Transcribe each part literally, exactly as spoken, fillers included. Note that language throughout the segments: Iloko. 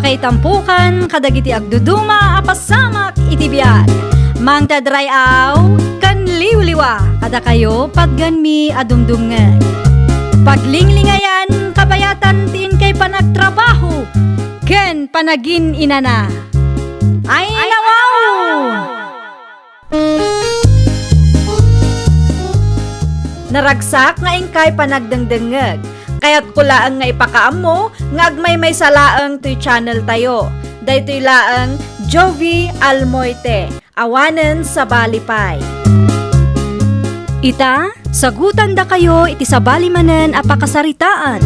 Ay tampukan kadagiti agduduma a pasamak iti biag. Mangted ray-aw ken liwliwa kadakayo patgenmi a dumdumngeg. Paglinglingayan kabayatan ti inkay panagtrabaho ken panagin-inana. Ay, nawaw! Naragsak nga inkay panagdengdengngeg. Kayatko laeng nga ipakaammo nga agmaymaysa laeng toy channel tayo. Daytoy laeng Jovie Almoite, awanen sabali pay. Ita, sagutandakayo iti sabali manen a pakasaritaan.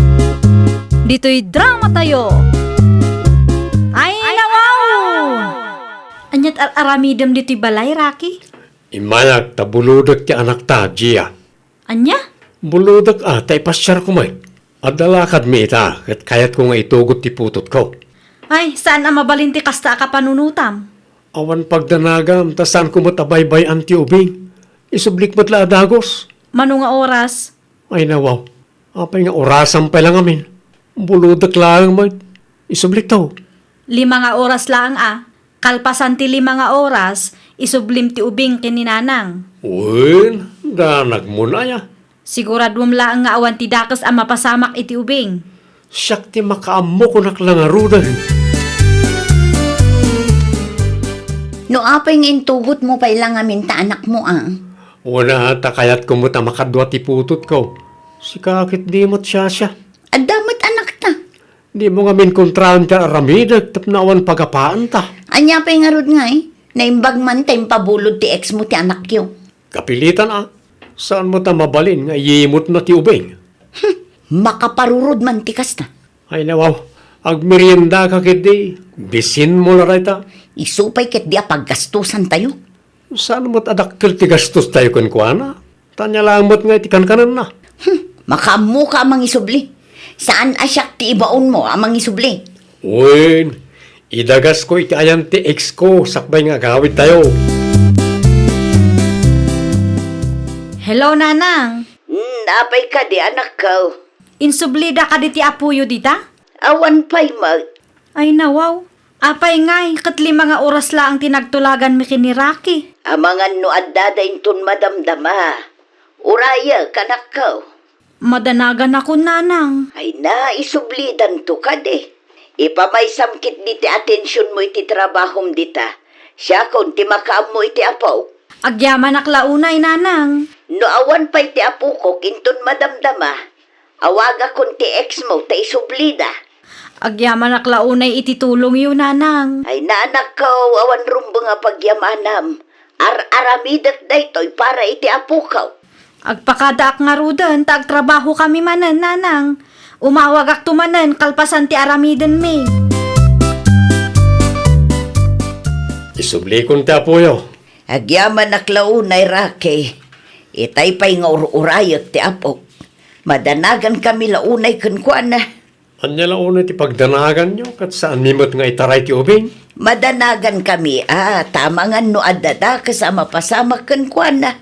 Ditoy drama tayo. Ay, nawaw! Aniat ar-aramidem ditoy balay, Rocky? Immayak ta bulodek ti anakta, Gia. Ania? Bulodek a ta ipasiarko met. Adda lakadmi ita, ket kayatko nga itugot ti putotko. Ay, saan a mabalin ti kasta a kapanunotam. Awan pagdanagam, ta saanko met a baybay-an ti ubing. Isublik met la a dagus. Mano nga oras? Ay, nawaw. Apay nga orasam pay la ngamin? Bulodek laeng met. Isublikto. Lima nga oras laeng a. Kalpasan ti lima nga oras, isublim ti ubing ken ni Nanang. Wen, danagmon aya? Siguraduem laeng nga awan ti dakes a mapasamak iti ubing. Siak ti makaammo, kunak la ngaruden. No apay nga intugotmo pay la ngamin ta anakmo a? Wen a, ta kayatko met a makadua ti putotko. Sika ket di met siasia. Adda met anakta. Dimo ngamin kontraen ti ar-aramidek tapno awan pagapaanta. Ania pay ngarud ngay? Naimbag man ta impabulod ti ex mo ti anakyo. Kapilitan a. Saan met a mabalin nga iyimutna ti ubing? Hmm, makaparurod man ti kasta. Ay, nawaw. Agmeriendaka ketdi. Bisinmo la dayta. Isu pay ketdi a paggastosantayo. Saan met a dakkel ti gastostayo kenkuana? Ta ania laeng met nga iti kankanenna. Hmm, makaammoka a mangisubli. Saan a siak ti ibaonmo a mangisubli? Wen, idagasko iti ayan ti ex ko sakbay nga agawidtayo. Hello, Nanang. Hmm, apay kadi, anakko? Insublida kadi ti apoyo dita? Awan pay met. Ay, nawaw. Apay ngay, ket lima nga oras laeng ti nagtulaganmi ken ni Rocky. Amangan no addada inton madamdama. Urayek, anakko. Madanaganakon, Nanang. Ay na, isublidanto kadi. Ipamaysam ketdi ti atensionmo iti trabahom dita. Siakon ti makaammo iti apok. Agyamanak la unay, Nanang. No awan pay ti apokok inton madamdama, awagakon ti ex mo ta isublida. Agyamanak la unay iti tulongyo, Nanang. Ay, anakko, awan rumbeng a pagyamanam. Ar-aramidek daytoy para iti apoko. Agpakadaak ngaruden ta agtrabahokami manen, Nanang. Umawagakto manen kalpasan ti aramidenmi. Isublikon ti apoyo. Agyamanak la unay, Rocky. Itay pay nga ur-urayek ti apok. Madanagankami la unay kenkuana. Ania la unay ti pagdanaganyo, ket saanmi met nga itaray ti ubing? Madanagankami a, ta amangan no adda dakes a mapasamak kenkuana.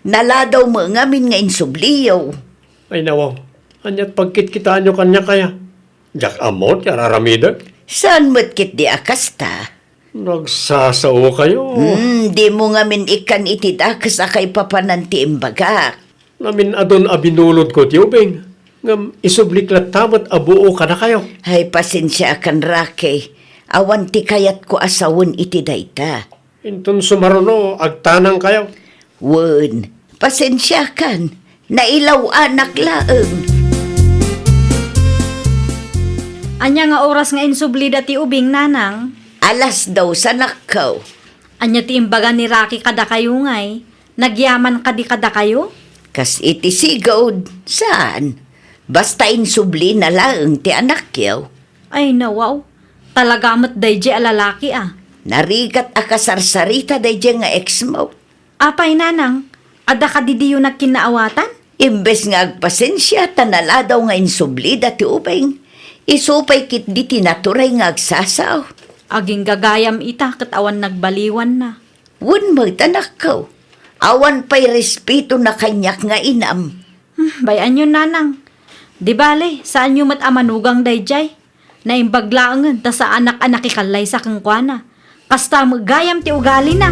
Naladaw met ngamin nga insubliyo. Ay, nawaw, aniat pagkitkitaanyo kaniak aya? Diak ammo ti ar-aramidek. Saan met ketdi a kasta? Nagsasaokayo. Hmm, dimo ngamin ikkan iti dakes a kaipapanan ti imbagak. Namin-adun a binulodko ti ubing, ngem isublik latta met a buo kadakayo. Ay, pasensiakan, Rocky. Awan ti kayatko a sawen iti dayta. Inton sumaruno, agtanangkayo. Wen, pasensiakan. Nailaw-anak laeng. Ania nga oras nga insublida ti ubing, Nanang? Alas dos, anakko. Ania ti imbaga ni Rocky kadakayo ngay? Nagyaman kadi kadakayo? Kas iti sigud, saan? Basta insublina laeng ti anakyo. Ay, nawaw. Talaga met daydiay a lalaki a. Narigat a kasarsarita daydiay nga ex mo. Apay, Nanang, adda kadi diyo nagkinnaawatan? Imbes nga agpasensia ta naladaw nga insublida ti ubing, isu pay ketdi ti naturay nga agsasao. Agingga gayam ita ket awan nagbaliwanna. Wen met, anakko. Awan pay respetona kaniak nga inam. Hmm, bay-anyon, Nanang. Di bale, saanyo met a manugang daydiay. Naimbag laengen ta saanak a nakikallaysa kenkuana. Kasta met gayam ti ugalina.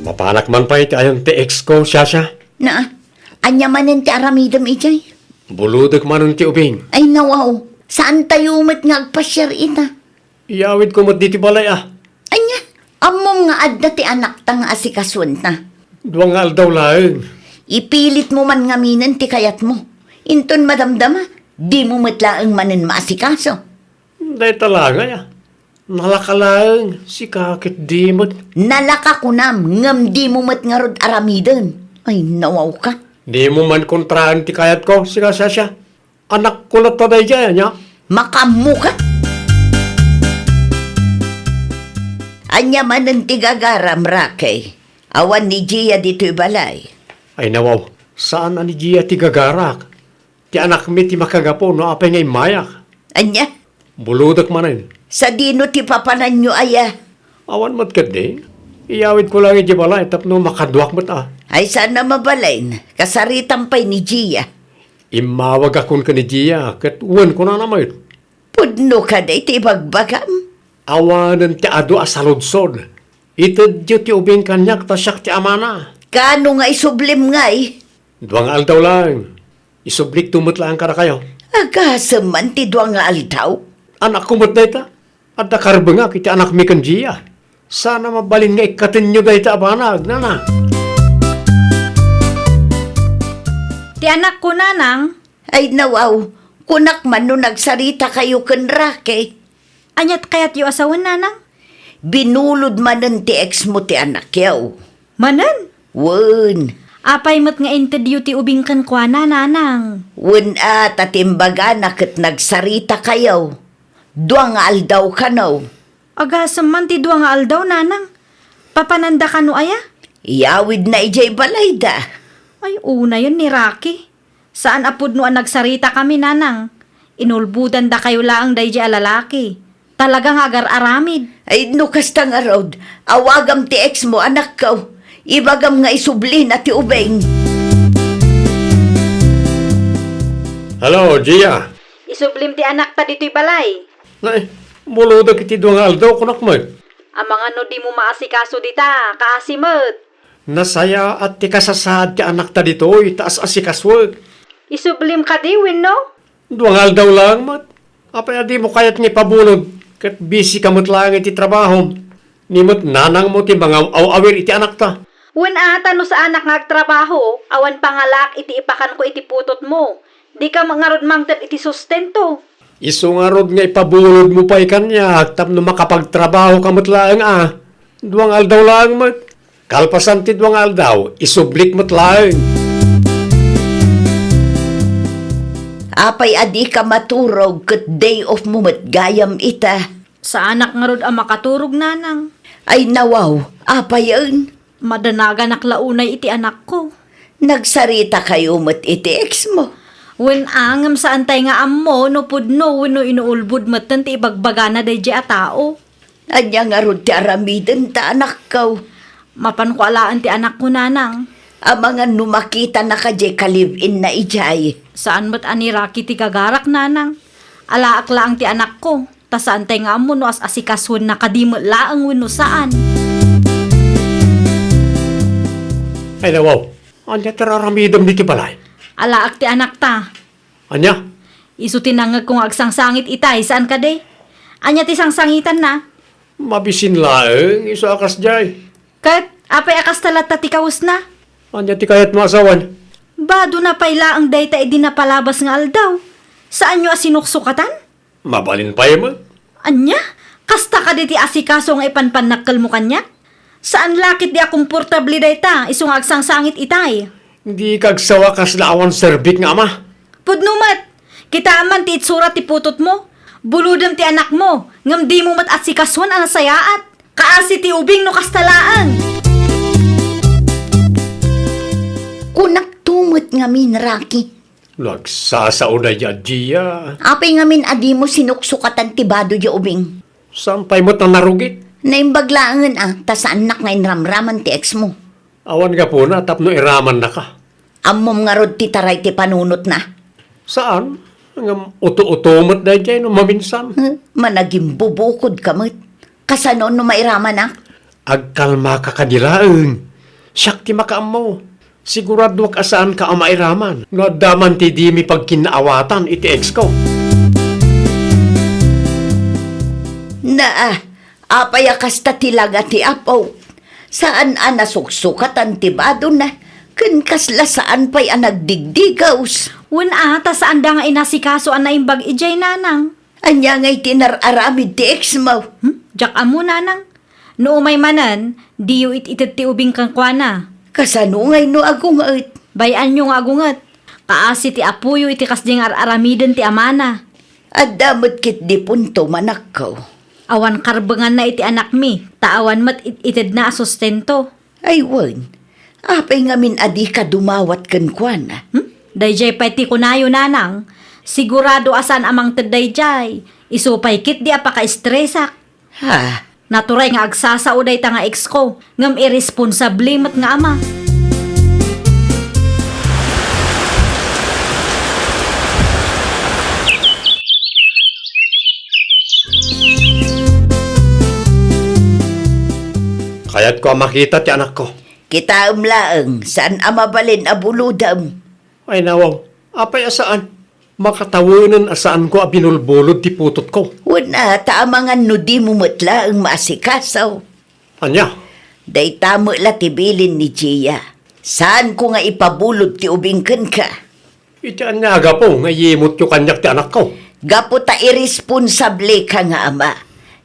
Mapanak man pay ti ayan ti ex ko, Shasha. Na, ania manen ti aramidem idiay? Bulodek manen ti ubing. Ay, nawaw. Saantayo met nga agpasiar ita. Iyawidko met ditoy balay a. Ania? Ammom nga adda ti anakta nga asikasuenta. Dua nga aldaw laeng. Ipilitmo man ngaminen ti kayatmo. Inton madamdama, dimo met laeng manen maasikaso. Dayta la ngay a. Nalaka laeng, sika ket di met. Nalaka kunam, ngem dimo met ngarud aramiden. Ay, nawawka. Dimo man kontraen ti kayatko, sika, Shasha. Anakko latta daydiay, ania? Makaammoka? Ania manen ti gagaram, Rocky? Awan ni Gia ditoy balay. Ay, nawaw, saan a ni Gia ti gagarak. Ti anakmi ti makagapu no apay nga immayak. Ania? Bulodek manen. Sadino ti papananyo aya? Awan met ketdi. Iyawidko laeng idiay balay tapno makaduak met a. Ay, saan a mabalin. Kasaritam pay ni Gia. Immawagakon ken ni Gia, ket wen kunana met. Pudno kadi ti ibagbagam? Awanen ti adu a saludsod. Itedyo ti ubing kaniak ta siak ti amana. Kaano nga isublim ngay? Dua nga aldaw laeng. Isublikto met laeng kadakayo. Agasem man ti dua nga aldaw? Anakko met dayta. Adda karbengak iti anakmi ken Gia. Saan a mabalin nga ikkatenyo dayta a banag, nana. Ti anakko, nanang. Ay, nawaw, kunak man no nagsaritakayo ken Rocky. Aniat kayatyo a sawen, nanang? Binulod manen ti ex mo ti anakyo. Manen? Wen. Apay met nga intedyo ti ubing kenkuana, nanang? Wen a, ta timbagana ket nagsaritakayo. Dua nga aldaw kano. Agasem man ti dua nga aldaw, nanang. Papananda kano aya? Iyawidna idiay balayda. Ay, unayen ni Rocky. Saan a pudno a nagsaritakami, nanang. Inulbodandakayo laeng daydiay a lalaki. Talaga nga agar-aramid. Ay, no kasta ngarud, awagam ti ex mo, anakko. Ibagam nga isublina ti ubing. Hello, Gia. Isublim ti anakta ditoy balay. Nay, bulodek iti dua nga aldaw, kunak met. Amangan no dimo maasikaso dita, kaasi met. Nasayaat ti kasasaad ti anakta ditoy, ta as-asikasuek. Isublim kadi wenno? Dua nga aldaw laeng met. Apay a dimo kayat nga ipabulod, ket busy ka met laeng iti trabahom. Ni met nanangmo ti mangaw-awir iti anakta. Wen a, ta no saanak nga agtrabaho, awan pangalaak iti ipakanko iti putotmo. Dika ngarud mangted iti sustento. Isu ngarud nga ipabulodmo pay kaniak tapno makapagtrabaho ka met laeng a. Dua nga aldaw laeng met. Kalpasan ti dua nga aldaw, isublik met laeng. Apay a dika maturog ket day off mo met gayam ita? Saanak ngarud a makaturog, nanang. Ay, nawaw, apayen? Madanaganak la unay iti anakko. Nagsaritakayo met iti ex mo? Wen a, ngem saantay nga ammo no pudno wenno inuulbod metten ti ibagbagana daydiay a tao. Ania ngarud ti aramidenta, anakko? Mapanko alaen ti anakko, nanang. Amangan no makitanaka diay ka-live-inna idiay. Saan met a ni Rocky ti gagarak, nanang. Alaak laeng ti anakko. Ta saantay nga ammo no as-asikasuenna kadi met laeng wenno saan. Ay, nawaw. Ania ti raramidem ditoy balay? Alaak ti anakta. Ania? Isu ti nangngegko nga agsangsangit itay, saan kadi? Ania ti sangsangitanna? Mabisin laeng, isu a kasdiay. Ket, apay a kasta latta ti kawesna? Ania ti kayatmo a sawen? Badona pay laeng dayta idi napalabas nga aldaw. Saanyo a sinuksukatan? Mabalin pay met. Ania? Kasta kadi ti asikaso nga ipanpannakkelmo kaniak? Saan la ketdi a komportable dayta, isu nga agsangsangit itay. Dika agsawa kasla awan serbik nga ama. Pudno met. Kitaem man ti itsura ti putotmo. Bulodem ti anakmo, ngem dimo met asikasoen a nasayaat. Kaasi ti ubing no kasta laeng. Kunakto met ngamin, Rocky. Nagsasao daydiay a Gia. Apay ngamin a dimo sinuksukatan ti bado diay ubing? Saan pay met a narugit? Naimbag laengen a, ta saannak nga inramraman ti ex mo. Awan gapuna tapno iramannaka. Ammom ngarud ti taray ti panunotna? Saan. Ngem uto-uto met daydiay no maminsan. Hmm, managimbubukodka met. Kasano no mairamanak? Agkalmaka kadi laeng. Siak ti makaammo. Siguradoak a saanka a mairaman no adda man ti dimi pagkinnaawatan iti ex ko. Naa, apay a kasta ti langa ti Apo? Saan a nasuksukatan ti badona, ken kasla saan pay a nagdigdigaws. Wen a, ta saanda nga inasikaso a naimbag idiay, nanang. Ania ngay ti nar-aramid ti ex mo? Hmm? Diak ammo, nanang. No umay manen, diyo it-ited ti ubing kenkuana. Kasano ngay no agunget? Bay-anyo nga agunget. Kaasi ti apoyo iti kasdiay nga ar-aramiden ti amana. Adda met ketdi punto, manakko. Awan karbenganna iti anakmi, ta awan met it-itedna a sustento. Ay wen, apay ngamin a dika dumawat kenkuana? Hmm? Daydiay pay ti kunayo, nanang. Sigurado a saan a mangted daydiay. Isu pay ketdi a pakaestresak. Ha? Naturay nga agsasao dayta nga ex ko, ngem irresponsable met nga ama. Kayatko a makita ti anakko. Kitaem laeng, saan a mabalin a bulodem. Ay nawaw, apay a saan? Makatawenen a saanko a binulbulod ti putotko. Wen a, ta amangan no dimo met laeng maasikaso. Ania? Dayta met la ti bilin ni Gia. Saanko nga ipabulod ti ubing kenka. Iti ania a gapu nga iyimotyo kaniak ti anakko? Gapu ta irresponsableka nga ama.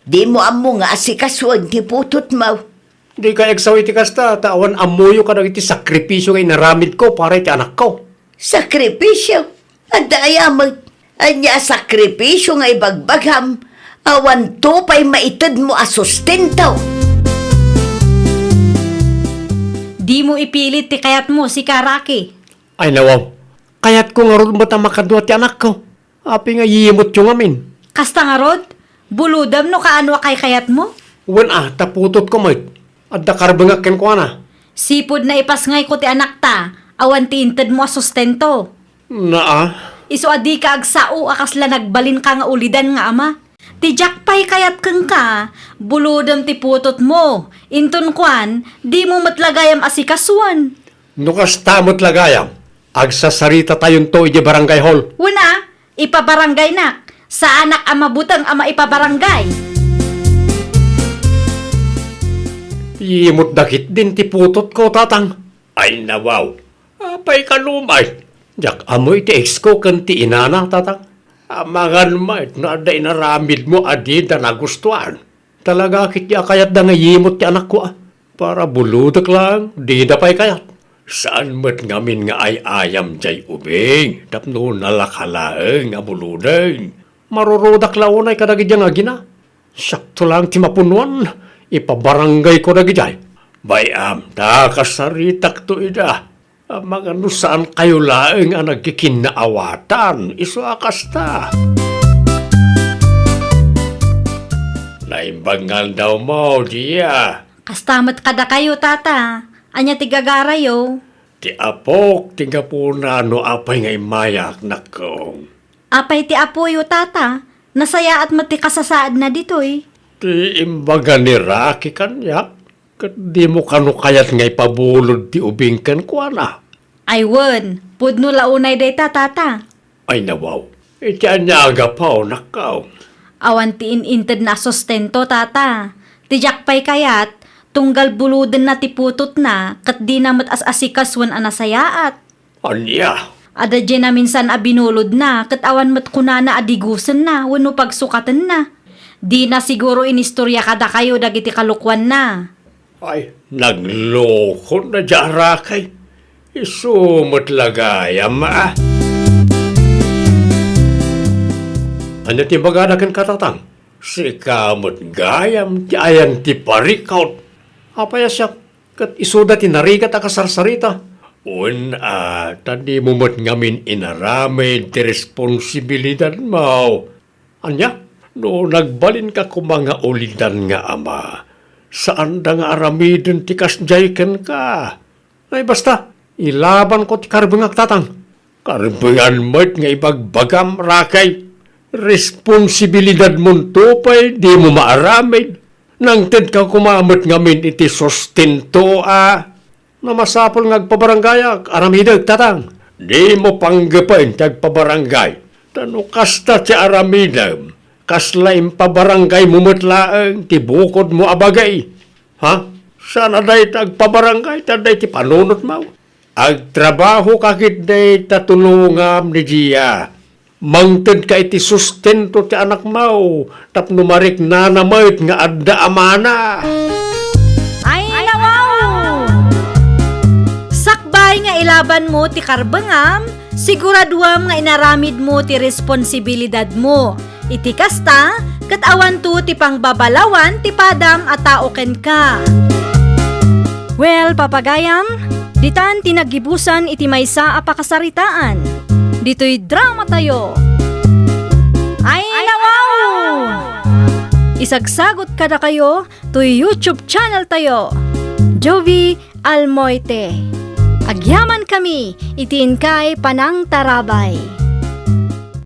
Dimo ammo nga asikasuen ti putotmo. Dika agsao iti kasta, ta awan ammoyo kadagiti sakripisio nga inaramidko para iti anakko. Sakripisio? Adda aya met? Ania a sakripisio nga ibagbagam? Awanto pay maitedmo a sustento. Dimo ipilit ti kayatmo, sika, Rocky. Ay nawaw, kayatko ngarud met a makadua ti anakko. Apay nga iyimotyo ngamin? Kasta ngarud, bulodem no kaano a kaykayatmo? Wen a, ta putotko met. Adda karbengak kenkuana. Sipud naipasngayko ti anakta, awan ti intedmo a sustento. Naa. Isu a dika agsao a kasla nagbalinka nga ulidan nga ama. Ti diak pay kayat kenka, bulodem ti putotmo. Inton kuan, dimo met la gayam asikasuen. No kasta met la gayam, agsasaritatayon to idiay barangay hall. Wen a, ipabaranggaynak. Saanak a mabuteng a maipabarangay. Iyimotda ketdin ti putotko, tatang. Ay nawaw, apay kano met? Diak ammo iti ex ko ken ti inana, tatang. Amangan met no adda inaramidmo a dida nagustuan. Talaga ketdi a kayatda nga iyimot ti anakko a. Para bulodek laeng, dida pay kayat. Saan met ngamin nga ay-ayam diay ubing tapno nalaka laeng a buloden. Marurudak la unay kadagiti nga agina. Siakto laeng ti mapunuan, ipabaranggayko dagidiay. Bay-am, ta kasaritakto ida. Amangan no saankayo laeng a nagkikinnaawatan, isu a kasta. Naimbag nga aldawmo, Gia. Kasta met kadakayo, Tata. Ania ti gagarayo? Ti apok ti gapuna no apay nga immayak, nakkong. Apay ti apoyo, Tata? Nasayaat met ti kasasaadna ditoy. Ti imbaga ni Rocky kaniak, ket dimo kano kayat nga ipabulod ti ubing kenkuana? Ay wen, pudno la unay dayta, Tata. Ay nawaw, iti ania a gapu, nakkong? Awan ti in-intedna a sustento, Tata. Ti diak pay kayat, tunggal bulodenna ti putotna, ket dina met as-asikasuen a nasayaat. Ania? Adda diay naminsan a binulodna, ket awan met kunana a digusenna wenno pagsukatenna. Dina siguro inistorya kadakayo dagiti kalokuanna. Ay, naglokon na diay arakay. Isu met la gayam, a. Ania ti bagada kenka, Tatang? Sika met gayam ti ayan ti parikut. Apay a siak, ket isuda ti narigat a kasarsarita. Wen a, ta dimo met ngamin inaramid ti responsibilidadmo. Ania? No nagbalinka koma nga ulidan nga ama, saanda nga aramiden ti kasdiay kenka. Ay, basta, ilabanko ti karbengak, Tatang. Karbengan met nga ibagbagam, Rakay. Responsibilidadmonto pay dimo maaramid. Nangtedka koma met ngamin iti sustento a. Na masapul nga agpabarangayak, aramidek, tatang. Dimo panggepen ti agpabarangay. Ta no kasta ti aramidem, kasla impabarangaymo met laeng ti bukodmo a bagay. Ha? Saan a dayta agpabarangay, ta dayta ti panunotmo. Agtrabahoka ketdi ta tulongam ni Gia. Mangtedka iti sustento ti anakmo tapno mariknana met nga adda amana. Ay, nawaw! Sakbay nga ilabanmo ti karbengam, siguraduam nga inaramidmo ti responsibilidadmo. Iti kasta, ket awanto ti pangbabalawan ti padam a tao kenka. Well, papagayam, ditan ti naggibusan iti maysa a pakasaritaan. Ditoy dramatayo. Ay, nawaw! Isagsagot kadakayo toy YouTube channel tayo, Jovi Almoite. Agyaman kami iti inkay panangtarabay.